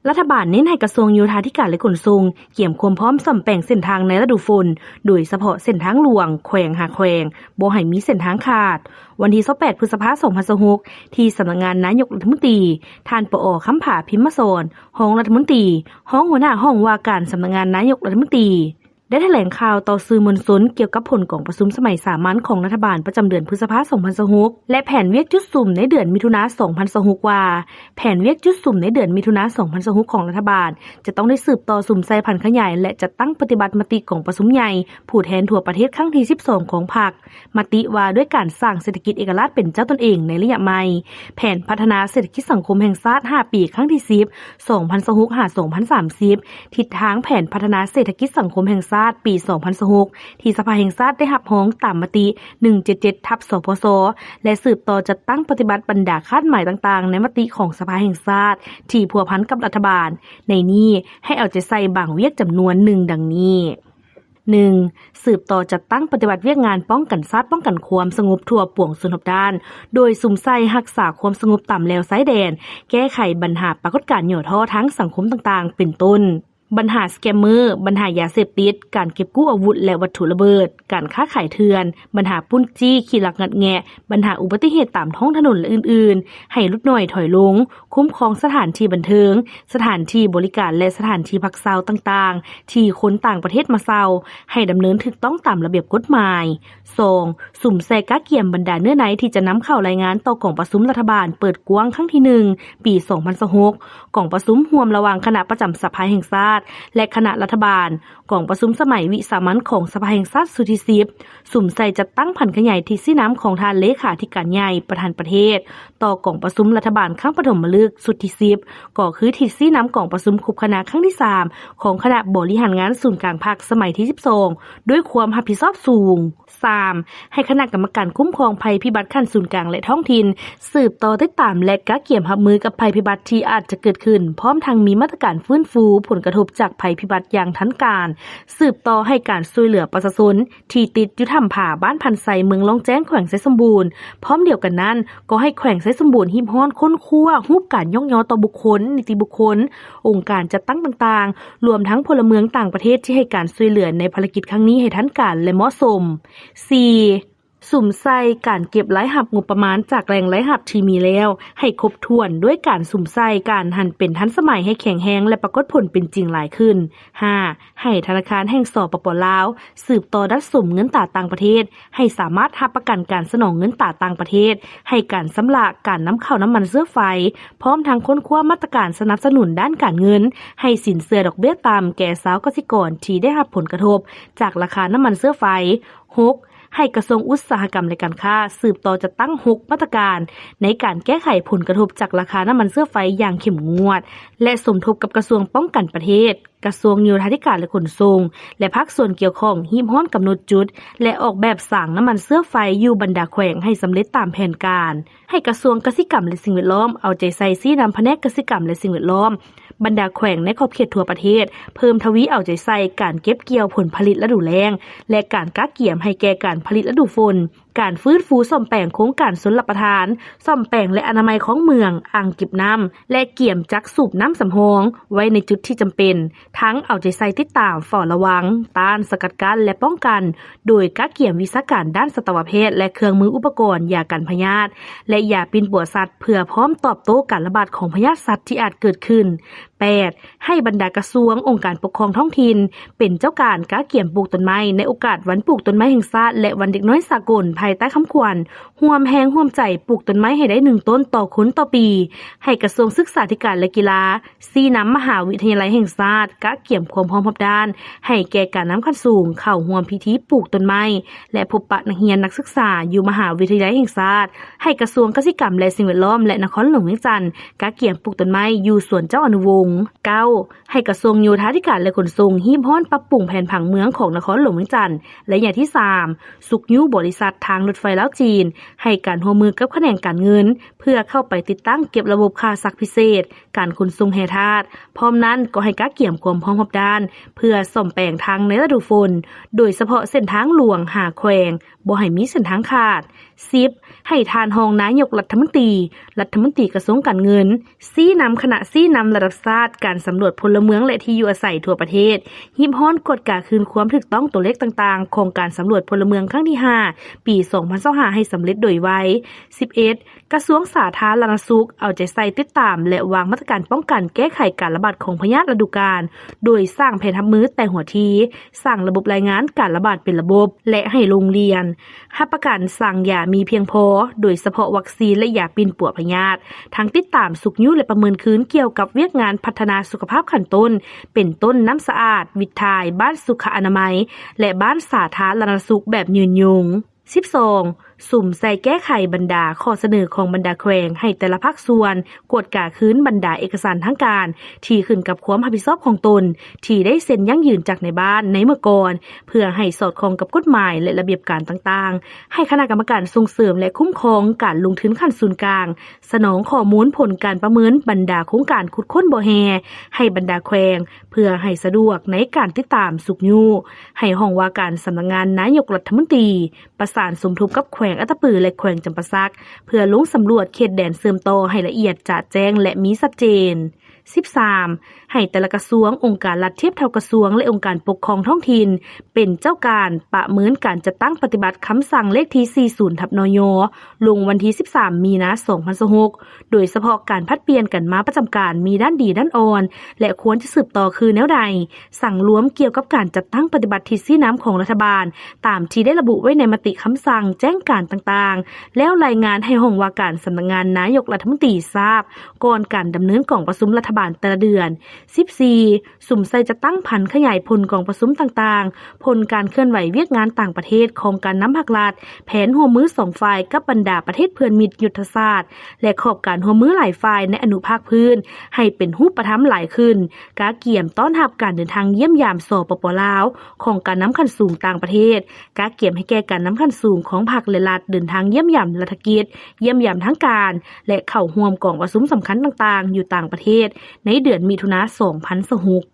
ລັດຖະບານເນັ້ນໃຫ້ກະຊວງໂຍທາທິການ ແລະ ຂົນສົ່ງ ກຽມຄວາມພ້ອມສ້ອມແປງເສັ້ນທາງໃນລະດູຝົນ, ໂດຍສະເພາະເສັ້ນທາງຫຼວງ, ແຂວງຫາແຂວງ, ບໍ່ໃຫ້ມີເສັ້ນທາງຂາດ. ວັນທີຊາວແປດ ພຶດສະພາ ສອງພັນຊາວຫົກ ທີ່ສຳນັກງານນາຍົກລັດຖະມົນຕີ, ທ່ານ ປອ ຄຳຜາ ພິມມະສອນ, ຮອງລັດຖະມົນຕີ, ຮອງຫົວໜ້າຫ້ອງວ່າການສຳນັກງານນາຍົກລັດຖະມົນຕີ ໄດ້ຖະແຫຼງຂ່າວຕໍ່ສື່ມວນຊົນກ່ຽວກັບຜົນກອງປະຊຸມສະໄໝສາມັນຂອງລັດຖະບານປະຈຳເດືອນພຶດສະພາ ສອງພັນຊາວຫົກ ແລະ ແຜນວຽກຈຸດສຸມໃນເດືອນມິຖຸນາ ສອງພັນຊາວຫົກ ວ່າ ແຜນວຽກຈຸດສຸມໃນເດືອນມິຖຸນາ ສອງພັນຊາວຫົກ ຂອງລັດຖະບານ ຈະຕ້ອງໄດ້ສືບຕໍ່ສຸມໃສ່ຜັນຂະຫຍາຍ ແລະ ຈັດຕັ້ງປະຕິບັດມະຕິກອງປະຊຸມໃຫຍ່ຜູ້ແທນທົ່ວປະເທດຄັ້ງທີສິບສອງຂອງພັກ, ມະຕິວ່າດ້ວຍການສ້າງເສດຖະກິດເອກະລາດເປັນເຈົ້າຕົນເອງໃນໄລຍະໃໝ່, ແຜນພັດທະນາເສດຖະກິດສັງຄົມແຫ່ງຊາດຫ້າປີ ຄັ້ງທີສິບ ສອງພັນຊາວຫົກ ຫາ ສອງພັນສາມສິບ, ທິດທາງແຜນພັດທະນາເສດຖະກິດສັງຄົມແຫ່ງຊາດປີ ສອງພັນຊາວຫົກ ທີ່ສະພາແຫ່ງຊາດໄດ້ຮັບຮອງຕາມມະຕິ ໜຶ່ງເຈັດເຈັດ ທັບ ສພຊ ແລະ ສືບຕໍ່ຈັດຕັ້ງປະຕິບັດບັນດາຄາດໝາຍຕ່າງໆໃນມະຕິຂອງສະພາແຫ່ງຊາດທີ່ພົວພັນກັບລັດຖະບານ. ໃນນີ້ໃຫ້ເອົາໃຈໃສ່ບາງວຽກຈຳນວນໜຶ່ງດັ່ງນີ້. ໜຶ່ງ, ສືບຕໍ່ຈັດຕັ້ງປະຕິບັດວຽກງານປ້ອງກັນຊາດ, ປ້ອງກັນຄວາມສະຫງົບທົ່ວປວງຊົນຮອບດ້ານ, ໂດຍສຸມໃສ່ຮັກສາຄວາມສະຫງົບຕາມແລວຊາຍແດນ, ແກ້ໄຂບັນຫາປາກົດການຫຍໍ້ທໍ້ທາງສັງຄົມຕ່າງໆ ເປັນຕົ້ນ ບັນຫາສະແກມເມີ, ບັນຫາຢາເສບຕິດ, ການເກັບກູ້ອາວຸດ ແລະ ວັດຖຸລະເບີດ, ການຄ້າຂາຍເຖື່ອນ, ບັນຫາປຸ້ນຈີ້, ຂີ້ລັກງັດແງະ, ບັນຫາອຸບັດຕິເຫດຕາມທ້ອງຖະໜົນ ແລະ ອື່ນໆ ໃຫ້ຫຼຸດໜ້ອຍຖອຍລົງ, ຄຸ້ມຄອງສະຖານທີ່ບັນເທີງ, ສະຖານທີ່ບໍລິການ ແລະ ສະຖານທີ່ພັກເຊົາຕ່າງໆ ທີ່ຄົນຕ່າງປະເທດມາເຊົ່າ ໃຫ້ດຳເນີນຖືກຕ້ອງຕາມລະບຽບກົດໝາຍ. ສອງ, ສຸມໃສ່ກະກຽມບັນດາເນື້ອໃນທີ່ຈະນຳເຂົ້າລາຍງານຕໍ່ກອງປະຊຸມລັດຖະບານເປີດກວ້າງຄັ້ງທີໜຶ່ງ ປີສອງພັນຊາວຫົກ ກອງປະຊຸມຮ່ວມລະຫວ່າງຄະນະປະຈຳສະພາແຫ່ງຊາດ ແລະ ຄະນະລັດຖະບານ, ກອງປະຊຸມສະໄໝວິສາມັນຂອງສະພາແຫ່ງຊາດຊຸດທີສິບ ສຸມໃສ່ຈັດຕັ້ງຜັນຂະຫຍາຍທິດຊີ້ນຳຂອງທ່ານເລຂາທິການໃຫຍ່ ປະທານປະເທດ ຕໍ່ກອງປະຊຸມລັດຖະບານຄັ້ງປະຖົມມະລຶກຊຸດທີສິບ ກໍຄືທິດຊີ້ນຳກອງປະຊຸມຄົບຄະນະຄັ້ງທີສາມ ຂອງຄະນະບໍລິຫານງານສູນກາງພັກສະໄໝທີສິບສອງ ດ້ວຍຄວາມຮັບຜິດຊອບສູງ. ສາມ, ໃຫ້ຄະນະກຳມະການຄຸ້ມຄອງໄພພິບັດຂັ້ນສູນກາງ ແລະ ທ້ອງຖິ່ນ ສືບຕໍ່ຕິດຕາມ ແລະ ກະກຽມຮັບມືກັບໄພພິບັດທີ່ອາດຈະເກີດຂຶ້ນ, ພ້ອມທັງມີມາດຕະການຟື້ນຟູຜົນກະທົບຈາກໄພພິບັດຢ່າງທັນການ, ສືບຕໍ່ໃຫ້ການຊ່ວຍເຫຼືອປະຊາຊົນທີ່ຕິດຢູ່ຖ້ຳຜາບ້ານພັນໄຊ ເມືອງລ່ອງແຈ້ງ ແຂວງໄຊສົມບູນ. ພ້ອມດຽວກັນນັ້ນ, ກໍໃຫ້ແຂວງໄຊສົມບູນຮີບຮ້ອນຄົ້ນຄວ້າຮູບການຍ້ອງຍໍຕໍ່ບຸກຄົນ, ນິຕິບຸກຄົນ, ອົງການຈັດຕັ້ງຕ່າງໆ ລວມທັງພົນລະເມືອງຕ່າງປະເທດທີ່ໃຫ້ການຊ່ວຍເຫຼືອໃນພາລະກິດຄັ້ງນີ້ໃຫ້ທັນການ ແລະ ເໝາະສົມ. ສີ່, ສຸມໃສ່ການເກັບລາຍຮັບງົບປະມານຈາກແຫຼ່ງລາຍຮັບທີ່ມີແລ້ວໃຫ້ຄົບຖ້ວນ ດ້ວຍການສຸມໃສ່ການຫັນເປັນທັນສະໄໝໃຫ້ແຂງແຮງ ແລະ ປາກົດຜົນເປັນຈິງຫຼາຍຂຶ້ນ. ຫ້າ, ໃຫ້ທະນາຄານແຫ່ງ ສປປ ລາວ ສືບຕໍ່ດັດສົມເງິນຕາຕ່າງປະເທດ ໃຫ້ສາມາດຮັບປະກັນການສະໜອງເງິນຕາຕ່າງປະເທດ ໃຫ້ການຊຳລະການນຳເຂົ້ານ້ຳມັນເຊື້ອໄຟ, ພ້ອມທັງຄົ້ນຄວ້າມາດຕະການສະໜັບສະໜູນດ້ານການເງິນ ໃຫ້ສິນເຊື່ອດອກເບ້ຍຕ່ຳແກ່ຊາວກະສິກອນທີ່ໄດ້ຮັບຜົນກະທົບຈາກລາຄານ້ຳມັນເຊື້ອໄຟ. ຫົກ, ໃຫ້ກະຊວງອຸດສາຫະກຳ ແລະ ການຄ້າ ສືບຕໍ່ຈັດຕັ້ງຫົກມາດຕະການໃນການແກ້ໄຂຜົນກະທົບຈາກລາຄານ້ຳມັນເຊື້ອໄຟຢ່າງເຂັ້ມງວດ ແລະ ສົມທົບກັບກະຊວງປ້ອງກັນປະເທດ, ກະຊວງໂຍທາທິການ ແລະ ຂົນສົ່ງ ແລະ ພາກສ່ວນກ່ຽວຂ້ອງຮີບຮ້ອນກຳນົດຈຸດ ແລະ ອອກແບບສາງນ້ຳມັນເຊື້ອໄຟຢູ່ບັນດາແຂວງໃຫ້ສຳເລັດຕາມແຜນການ. ໃຫ້ກະຊວງກະສິກຳ ແລະ ສິ່ງແວດລ້ອມ ເອົາໃຈໃສ່ຊີ້ນຳພະແນກກະສິກຳ ແລະ ສິ່ງແວດລ້ອມ, ບັນດາແຂວງໃນຂອບເຂດທົ່ວປະເທດ ເພີ່ມທະວີເອົາໃຈໃສ່ການເກັບກ່ຽວຜົນຜະລິດລະດູແລ້ງ ແລະ ການກະກຽມໃຫ້ແກ່ການຜະລິດລະດູຝົນ, ການຟື້ນຟູສ້ອມແປງໂຄງການຊົນລະປະທານ, ສ້ອມແປງ ແລະ ອະນາໄມຂອງເມືອງ, ອ່າງເກັບນ້ຳ ແລະ ກຽມຈັກສູບນ້ຳສຳຮອງໄວ້ໃນຈຸດທີ່ຈຳເປັນ, ທັງເອົາໃຈໃສ່ຕິດຕາມ, ເຝົ້າລະວັງ, ຕ້ານ, ສະກັດກັ້ນ ແລະ ປ້ອງກັນ, ໂດຍກະກຽມວິຊາການດ້ານສັດຕະວະແພດ ແລະ ເຄື່ອງມືອຸປະກອນຢາກັນພະຍາດ ແລະ ຢາປິ່ນປົວສັດ ເພື່ອພ້ອມຕອບໂຕ້ການລະບາດຂອງພະຍາດສັດທີ່ອາດເກີດຂຶ້ນ. ແປດ, ໃຫ້ບັນດາກະຊວງ, ອົງການປົກຄອງທ້ອງຖິ່ນ ເປັນເຈົ້າການກະກຽມປູກຕົ້ນໄມ້ໃນໂອກາດວັນປູກຕົ້ນໄມ້ແຫ່ງຊາດ ແລະ ວັນເດັກນ້ອຍສາກົນ ພາຍໃຕ້ຄຳຂວັນ ຮ່ວມແຮງຮ່ວມໃຈປູກຕົ້ນໄມ້ໃຫ້ໄດ້ໜຶ່ງຕົ້ນຕໍ່ຄົນຕໍ່ປີ. ໃຫ້ກະຊວງສຶກສາທິການ ແລະ ກິລາ ຊີ້ນຳມະຫາວິທະຍາໄລແຫ່ງຊາດ ກະກຽມຄວາມພ້ອມຮອບດ້ານ ໃຫ້ແກ່ການນຳຂັ້ນສູງເຂົ້າຮ່ວມພິທີປູກຕົ້ນໄມ້ ແລະ ພົບປະນັກຮຽນນັກສຶກສາຢູ່ມະຫາວິທະຍາໄລແຫ່ງຊາດ. ໃຫ້ກະຊວງກະສິກຳ ແລະ ສິ່ງແວດລ້ອມ ແລະ ນະຄອນຫຼວງວຽງຈັນ ກະກຽມປູກຕົ້ນໄມ້ຢູ່ສວນເຈົ້າອະນຸວົງ. ເກົ້າ, ໃຫ້ກະຊວງໂຍທາທິການ ແລະ ຂົນສົ່ງ ຮີບຮ້ອນປັບປຸງແຜນຜັງເມືອງຂອງນະຄອນຫຼວງວຽງຈັນ. ໄລຍະທີສາມ, ຊຸກຍູ້ບໍລິສັດທາງລົດໄຟລາວ-ຈີນ ໃຫ້ການຮ່ວມມືກັບຂະແໜງການເງິນ ເພື່ອເຂົ້າໄປຕິດຕັ້ງເກັບລະບົບຄ່າຊັກພິເສດ, ການຂົນສົ່ງແຮ່ທາດ. ພ້ອມນັ້ນກໍໃຫ້ກະກຽມຄວາມພ້ອມຮອບດ້ານ ເພື່ອສ້ອມແປງທາງໃນລະດູຝົນ, ໂດຍສະເພາະເສັ້ນທາງຫຼວງຫາແຂວງ, ບໍ່ໃຫ້ມີເສັ້ນທາງຂາດ. ສິບ, ໃຫ້ທ່ານຮອງນາຍົກລັດຖະມົນຕີ, ລັດຖະມົນຕີກະຊວງການເງິນ ຊີ້ນຳຄະນະຊີ້ນຳລະດັບຊາດ າດການສຳຫຼວດພົນລະເມືອງ ແລະ ທີ່ຢູ່ອາໄສທົ່ວປະເທດ, ຮີບຮ້ອນກວດກາຄືນຄວາມຖືກຕ້ອງຕົວເລກຕ່າງໆ ຂອງການສຳຫຼວດພົນລະເມືອງຄັ້ງທີຫ້າ ປີສອງພັນຊາວຫ້າ ໃຫ້ສຳເລັດໂດຍໄວ. ສິບເອັດ ກະຊວງສາທາລະນະສຸກເອົາໃຈໃສ່ຕິດຕາມ ແລະ ວາງມາດຕະການປ້ອງກັນແກ້ໄຂການລະບາດຂອງພະຍາດລະດູການ ໂດຍສ້າງແຜນຮັບມືແຕ່ຫົວທີ, ສ້າງລະບົບລາຍງານການລະບາດເປັນລະບົບ ແລະ ໃຫ້ໂຮງຮຽນຮັບປະກັນສັງຢາມີພຽງພໍ, ໂດຍສະເພາະວັກຊີນ ແລະ ຢາປິ່ນປົວພະຍາດ, ທັງຕິດຕາມ, ຊຸກຍູ້ ແລະ ປະເມີນຄືນກ່ຽວກັບວຽກງານພັດທະນາສຸຂະພາບຂັ້ນຕົ້ນ ເປັນຕົ້ນນ້ຳສະອາດ, ວິດຖ່າຍ, ບ້ານສຸຂະອະນາໄມ ແລະ ບ້ານສາທາລະນະສຸກແບບຍືນຍົງ. ສິບສອງ ສຸມໃສ່ແກ້ໄຂບັນດາຂໍ້ສະເໜີຂອງບັນດາແຂວງ ໃຫ້ແຕ່ລະພາກສ່ວນກວດກາຄືນບັນດາເອກະສານທາງການທີ່ຂຶ້ນກັບຄວາມຮັບຜິດຊອບຂອງຕົນ ທີ່ໄດ້ເຊັນຢັ້ງຢືນຈາກນາຍບ້ານໃນເມື່ອກ່ອນ ເພື່ອໃຫ້ສອດຄ່ອງກັບກົດໝາຍ ແລະ ລະບຽບການຕ່າງໆ. ໃຫ້ຄະນະກຳມະການສົ່ງເສີມ ແລະ ຄຸ້ມຄອງການລົງທຶນຂັ້ນສູນກາງ ສະໜອງຂໍ້ມູນຜົນການປະເມີນບັນດາໂຄງການຂຸດຄົ້ນບໍ່ແຮ່ໃຫ້ບັນດາແຂວງ ເພື່ອໃຫ້ສະດວກໃນການຕິດຕາມ, ຊຸກຍູ້. ໃຫ້ຫ້ອງວ່າການສຳນັກງານນາຍົກລັດຖະມົນຕີ ປະສານສົມທົບກັບແຂວງອັດຕະປື ແລະ ແຂວງຈຳປາສັກ ເພື່ອລົງສຳຫຼວດເຂດແດນເຊື່ອມຕໍ່ໃຫ້ລະອຽດຈະແຈ້ງ ແລະ ມີຊັດເຈນ. ສິບສາມ ໃຫ້ແຕ່ລະກະຊວງ, ອົງການລັດທຽບເທົ່າກະຊວງ ແລະ ອົງການປົກຄອງທ້ອງຖິ່ນ ເປັນເຈົ້າການປະເມີນການຈັດຕັ້ງປະຕິບັດຄຳສັ່ງເລກທີສີ່ສິບ ທັບ ນຍ ລົງວັນທີສິບສາມ ມີນາ ສອງພັນຊາວຫົກ ໂດຍສະເພາະການຜັດປ່ຽນກັນມາປະຈຳການມີດ້ານດີດ້ານອ່ອນ ແລະ ຄວນຈະສືບຕໍ່ຄືແນວໃດ, ສັງລວມກ່ຽວກັບການຈັດຕັ້ງປະຕິບັດທິດຊີ້ນຳຂອງລັດຖະບານ ຕາມທີ່ໄດ້ລະບຸໄວ້ໃນມະຕິຄຳສັ່ງແຈ້ງການຕ່າງໆ ແລ້ວລາຍງານໃຫ້ຫ້ອງວ່າການສຳນັກງານນາຍົກລັດຖະມົນຕີຊາບ ກ່ອນການດຳເນີນກອງປະຊຸມລັດຖະບານແຕ່ລະເດືອນ. ສິບສີ່ ສຸມໃສ່ຈັດຕັ້ງຜັນຂະຫຍາຍຜົນກອງປະຊຸມຕ່າງໆ, ຜົນການເຄື່ອນໄຫວວຽກງານຕ່າງປະເທດຂອງການນຳພັກລັດ, ແຜນຮ່ວມມືສອງຝ່າຍກັບບັນດາປະເທດເພື່ອນມິດຍຸດທະສາດ ແລະ ຂອບການຮ່ວມມືຫຼາຍຝ່າຍໃນອະນຸພາກພື້ນ ໃຫ້ເປັນຮູບປະທຳຫຼາຍຂຶ້ນ, ກະກຽມຕ້ອນຮັບການເດີນທາງຢ້ຽມຢາມ ສປປ ລາວ ຂອງການນຳຂັ້ນສູງຕ່າງປະເທດ, ກະກຽມໃຫ້ແກ່ການນຳຂັ້ນສູງຂອງພັກ ແລະ ລັດເດີນທາງຢ້ຽມຢາມລັດຖະກິດ, ຢ້ຽມຢາມທາງການ ແລະ ເຂົ້າຮ່ວມກອງປະຊຸມສຳຄັນຕ່າງໆ ຢູ່ຕ່າງປະເທດ ໃນເດືອນມິຖຸນາ ສອງພັນຊາວຫົກ.